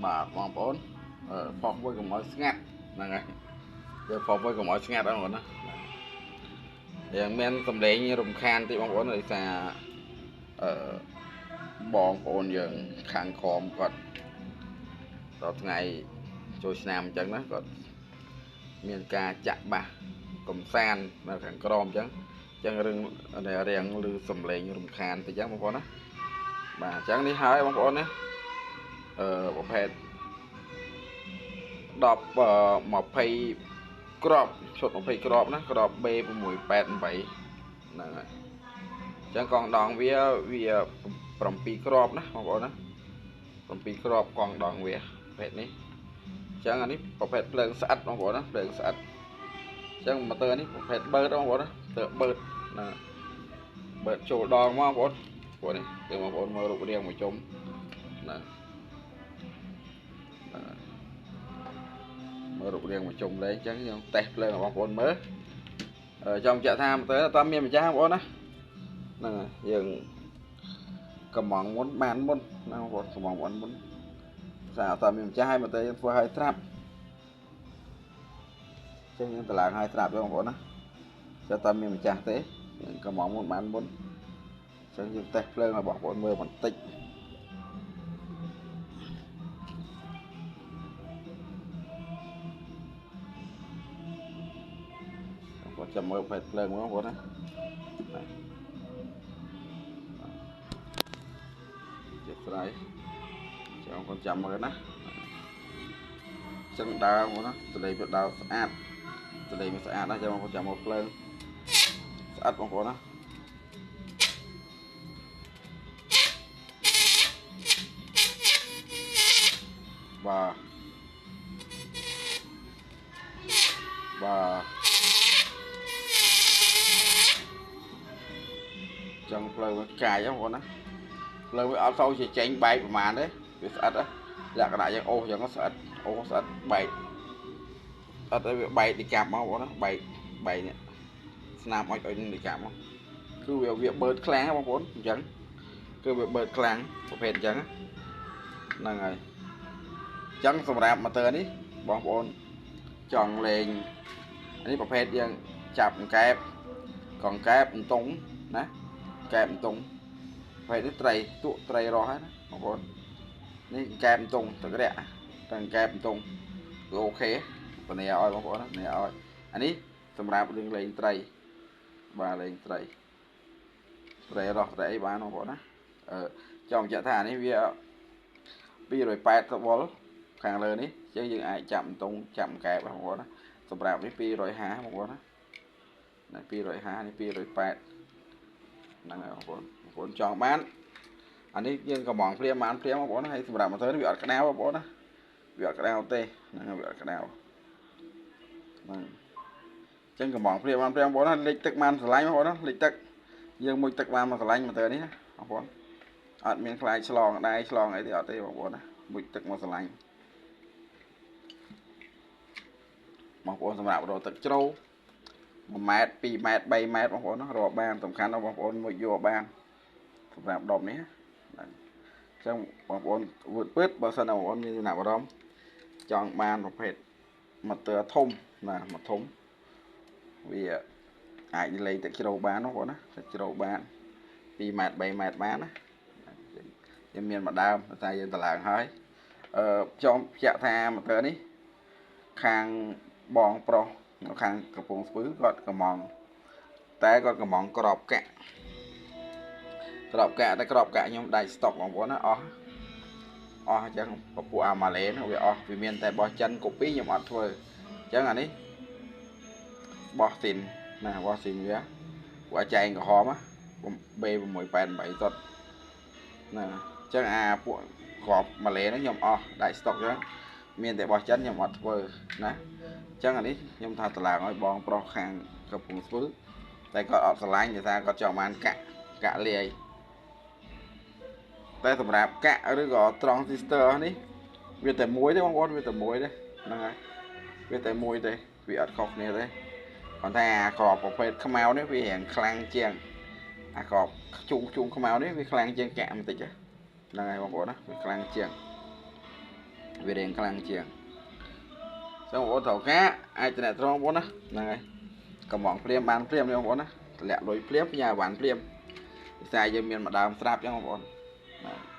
បាទបងប្អូនផុសមួយកុំឲ្យស្ងាត់ហ្នឹងហើយយើងផុសមួយកុំឲ្យស្ងាត់បងប្អូនណាយ៉ាងមានសំឡេងរំខានតិចបងប្អូនដោយសារអឺបងប្អូនយើងខាងក្រមគាត់ដល់ថ្ងៃចូលឆ្នាំអញ្ចឹងណាគាត់មានការចាក់បាសកំសាន្តនៅខាងក្រមអញ្ចឹងអញ្ចឹងរឿងរៀងឬសំឡេងរំខានតិចអញ្ចឹងបងប្អូនណាបាទអញ្ចឹងនេះហើយបងប្អូនណាប្រភេទ10 20គ្រាប់ឈុត20គ្រាប់ណាគ្រាប់ B688 ហ្នឹងហើយអញ្ចឹងកងដងវា7គ្រាប់ណាបងប្អូនណា7គ្រាប់កងដងវាប្រភេទនេះអញ្ចឹងអានេះប្រភេទភ្លើងស្អិតបងប្អូនណាភ្លើងស្អិតអញ្ចឹងម៉ូទ័រនេះប្រភេទបឺតបងប្អូនណាទើបឺតណាបឺតចូលដងមកបងប្អូនព្រោះនេះគឺបងប្អូនមើលរូបរាងមួយជុំណាមើលរូបរាងមួយជុំលេងអញ្ចឹងយើងតេស្តភ្លើងរបស់បងប្អូនមើលចង់បញ្ជាក់ថាម៉ូទ័រអត់មានម្ចាស់បងប្អូនណាហ្នឹងហើយយើងកំងមុនបានមុនណាបងប្អូនកំងមុនមុនសារអត់មានម្ចាស់ហើយម៉ូទ័រយើងធ្វើឲ្យត្រាប់ចឹងយើងតម្លើងឲ្យត្រាប់ទេបងប្អូនណាចឹងតើមានម្ចាស់ទេយើងកំងមុនបានមុនចឹងយើងតេស្តភ្លើងឲ្យបងប្អូនមើលបន្តិចគាត់ចាំមើលប្រភេទភ្លើងបងប្អូនណាជាស្រ័យចាំគាត់ចាំមើលណាចឹងដើមបងណាសលេវាដើរស្អាតសលេវាស្អាតណាចាំបងប្អូនចាំមើលភ្លើងស្អាតបងប្អូនណាបាទបាទចឹងផ្លូវវាកាយបងប្អូនណាផ្លូវវាអត់សូវជាចេញបែកប្រហែលទេវាស្អិតលក្ខណៈយ៉ាងអូសចឹងស្អិតអូសស្អិតបែកអត់ឲ្យវាបែកទីកាប់មកបងប្អូនណាបែកបែកនេះស្នាមអុចអុចនេះកាប់មកគឺវាបឺតខ្លាំងបងប្អូនអញ្ចឹងគឺវាបឺតខ្លាំងប្រភេទអញ្ចឹងហ្នឹងហើយអញ្ចឹងសម្រាប់ម៉ូទ័រនេះបងប្អូនចង់លេងនេះប្រភេទយើងចាប់កែបកងកែបអន្ទង់ណាកែបអន្ទង់ប្រភេទនេះត្រីទក់ត្រីរស់ហើយណាបងប្អូននេះកែបអន្ទង់ទឹករៈតែកែបអន្ទង់គឺអូខេបនាឲ្យបងប្អូនណាបនាឲ្យអានេះសម្រាប់រឿងលេងត្រីបាទលេងត្រីត្រីរស់ត្រីអីបានបងប្អូនណាចង់បញ្ជាក់ថាអានេះវា280វ៉ុលខាងលើនេះអញ្ចឹងយើងអាចចាប់អន្ទង់ចាប់កែបបងប្អូនណាសម្រាប់នេះ250បងប្អូនណានេះ250នេះ280ហ្នឹងហើយបងប្អូនបងប្អូនចង់បានអានេះយើងកំងភ្លាមបានភ្លាមបងប្អូនហើយសម្រាប់ម៉ូទ័រនេះវាអត់ក្តៅបងប្អូនណាវាអត់ក្តៅទេហ្នឹងហើយវាអត់ក្តៅហ្នឹងអញ្ចឹងកំងភ្លាមបានភ្លាមបងប្អូនណាលិចទឹកបានស្រឡាញ់បងប្អូនណាលិចទឹកយើងមុជទឹកបានមកស្រឡាញ់ម៉ូទ័រនេះណាបងប្អូនអត់មានខ្លាចឆ្លងដៃឆ្លងអីទេអត់ទេបងប្អូនណាមុជទឹកមកស្រឡាញ់បងប្អូនសម្រាប់រកទឹកជ្រៅ1ម៉ែត្រ2ម៉ែត្រ3ម៉ែត្របងប្អូនណារាប់បានសំខាន់ដល់បងប្អូនមួយយកបានសម្រាប់ដុំនេះហ្នឹងអញ្ចឹងបងប្អូនវឺតពើតបើសិនណាបងប្អូនមានចំណាប់អារម្មណ៍ចង់បានប្រភេទម៉ូទ័រធំណាម៉ូធំវាអាចលេងទឹកជ្រៅបានបងប្អូនណាទឹកជ្រៅបាន2ម៉ែត្រ3ម៉ែត្របានណាយើងមានមួយដើមតែយើងតម្លើងហើយចង់បញ្ជាក់ថាម៉ូទ័រនេះខាងបងប្រុសនៅខាងកំពង់ស្ពឺគាត់កំងតែគាត់កំងក្របកាក់ក្របកាក់តែក្របកាក់ខ្ញុំដាច់ស្តុកបងប្អូនណាអស់អញ្ចឹងពពួកអាម៉ាឡេវាអស់វាមានតែបោះចិនកូពីខ្ញុំអត់ធ្វើអញ្ចឹងអានេះបោះស៊ីនណាបោះស៊ីនវាពួកអាចែងក្រហម B688 សុទ្ធណាអញ្ចឹងអាពួកក្របម៉ាឡេហ្នឹងខ្ញុំអស់ដាច់ស្តុកអញ្ចឹងមានតែបោះចិនខ្ញុំអត់ធ្វើណាចឹងអានេះខ្ញុំថាតម្លើងឲ្យបងប្រុសខាងកំពង់ស្ពឺតែគាត់អត់ស្រឡាញ់គេថាគាត់ចង់បានកាក់កាក់លាយតែសម្រាប់កាក់ឬក៏ត្រង់ស៊ីស្ទ័រនេះវាតែមួយទេបងប្អូនវាតែមួយទេហ្នឹងហើយវាតែមួយទេវាអត់ខុសគ្នាទេប៉ុន្តែអាក្របប្រភេទខ្មៅនេះវារៀងខ្លាំងជាងអាក្របជុងខ្មៅនេះវាខ្លាំងជាងកាក់បន្តិចហ្នឹងហើយបងប្អូនណាវាខ្លាំងជាង វារៀងខ្លាំងជាងចឹងបងប្អូនត្រូវការអាចតំណត្រងបងប្អូនណាហ្នឹងហើយកំងភ្លាមបានភ្លាមបងប្អូនណាតម្លាក់លុយភ្លាមផ្ញើបានភ្លាមភាសាយើងមានម្ដើមស្រាប់ចឹងបងប្អូនបាទ។